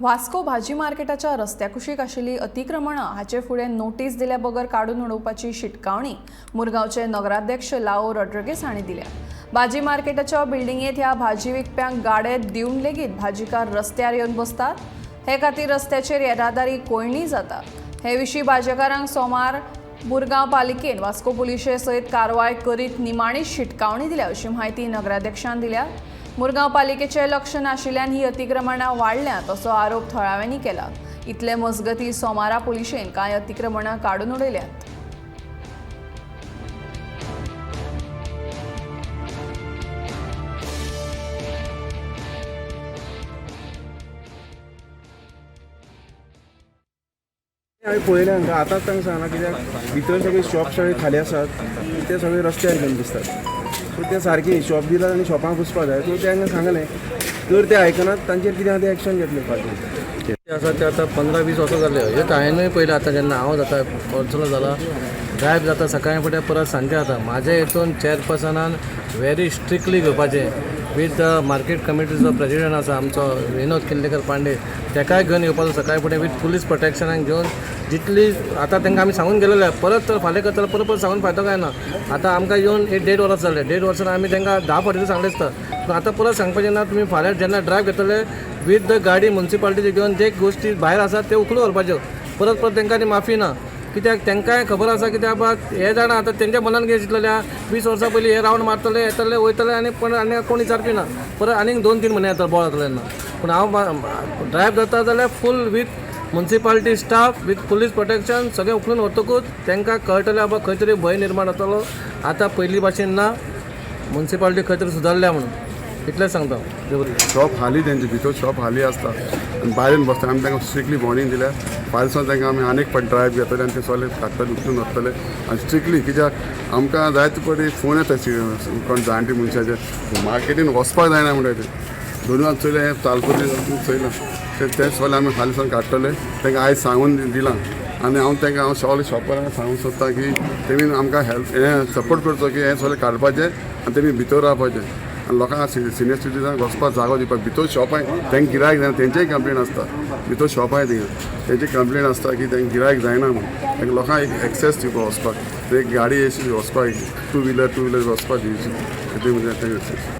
वास्को भाजी मार्केटाच्या रस्त्या कुशीक आशिल्ली अतिक्रमणां हाचे फुडें नोटीस दिल्या बगर काडून उडोवपाची शिटकावणी मुरगांवचे नगराध्यक्ष लाओ रॉड्रिगीस हांणी दिल्या. भाजी मार्केटाच्या बिल्डिंगेंत ह्या भाजी विकप्यांक गाडे दिवन लेगीत भाजीकार रस्त्यार येवन बसतात. हे खातीर रस्त्याचेर येरादारी कोंयडी जाता. हे विशीं भाजकारांक सोमार मुरगांव पालिकेन वास्को पुलिशे सयत कारवाय करीत निमाणी शिटकावणी दिल्या अशी म्हायती नगराध्यक्षान दिल्या. मुरगांव पालिकेचे लक्ष नाशिल्ल्यान ही अतिक्रमणां वाडल्यांत असो आरोप थळाव्यांनी केला. इतले मजगती सोमारा पुलिशेन कांय अतिक्रमणां काडून उडयल्यांत. हांवें पळयलें हांकां आतांच तांकां सांगलां, कित्याक भितर सगळे शॉप सगळे खाली आसात, ते सगळे रस्त्यार घेवन बसतात. सो ते सारके शॉप दिलात आनी शॉपांक बसपाक जाय. सो ते तांकां सांगलें तर ते आयकनात, तांचेर कितें आहा तें एक्शन घेतलें फालतू. ते आसा ते आतां 15-20 वर्सां जाले हे. हांवेनूय पयलें आतां जेन्ना हांव जाता कौन्सिलर जाला, ड्रायव्ह जाता सकाळीं फुडें परत सांजे जाता. म्हाजे हितून चेअरपर्सनान व्हेरी स्ट्रिक्टली घेवपाचें विथ the market कमिटीचो प्रेजिडंट आसा आमचो विनोद किल्लेकर पांडे, तेकाय घेवन येवपाचो सकाळीं फुडें विथ पुलीस प्रोटेक्शनाक घेवन. जितली आतां तांकां आमी सांगून गेलेले, परत तर फाल्यां करतले, परत परत सांगून फायदो काय ना. आतां आमकां येवन एक देड वर्स जालें. देड वर्सान आमी तांकां 10 फावटी सांगलें आसता, पूण आतां परत सांगपाचें ना. तुमी फाल्यां जेन्ना ड्रायव्ह घेतले विथ the गाडी मुन्सिपालिटीचे घेवन, जे गोश्टी भायर आसात ते उखलून व्हरपाच्यो. परत परत तांकां ती माफी ना, कित्याक तांकांय खबर आसा कित्याक बाबा हे जाणा. आतां तेंच्या मनान कितें चिंतलेलें, 20 वर्सां पयलीं हे रावंड मारतले, येतले वयतले आनी पण आनी कोण विचारपी ना. परत आनीक 2-3 म्हयने येतलो, बोळ जातलो तेन्ना. पूण हांव ड्रायव्ह जाता जाल्यार full with municipality staff with police protection सगळें उखलून व्हरतकूच तांकां कळटलें बाबा खंय तरी भंय निर्माण जातलो. आतां पयलीं भाशेन ना, मुन्सिपालिटी खंय तरी सुदारल्या म्हणून इतलेंच सांगता हांव. शॉप हाली, तेंचे भितर शॉप हाली आसता आनी भायल्यान बसता. आमी तांकां स्ट्रिक्टली वॉर्निंग दिल्या. फाल्यां सावन तांकां आमी आनीक पण ड्रायव्ह घेतले आनी ते सगळे काडटले, उखलून व्हरतले. आनी स्ट्रिक्टली, कित्याक आमकां जायते पटी फोन येता कोण जाणटे मनशाचे, मार्केटीन वचपाक जायना म्हणटा ते. दोनूय हात चोयलें, हें चालपती चोयलां, ते सगळे आमी फाल्यां सावन काडटले. तांकां आयज सांगून दिलां आनी हांव तांकां हांव सगळे शॉपरांक सांगूंक सोदता की तेमी आमकां हेल्प हें सपोर्ट करचो की हें सगळें काडपाचें आनी तेमी भितर रावपाचें आनी लोकांक सिनियर सिटीजनाक वचपाक जागो दिवपाक. भितर शॉपां तांकां गिरायक जायना, तेंचेय कंप्लेन आसता. भितर शॉपां थिंगा तेंची कंप्लेन आसता की तांकां गिरायक जायना म्हूण. तांकां लोकांक एक एक्सेस दिवपाक वचपाक, एक गाडी अशी वचपाक, टू व्हिलर वचपाक दिवची. म्हणजे तांकां.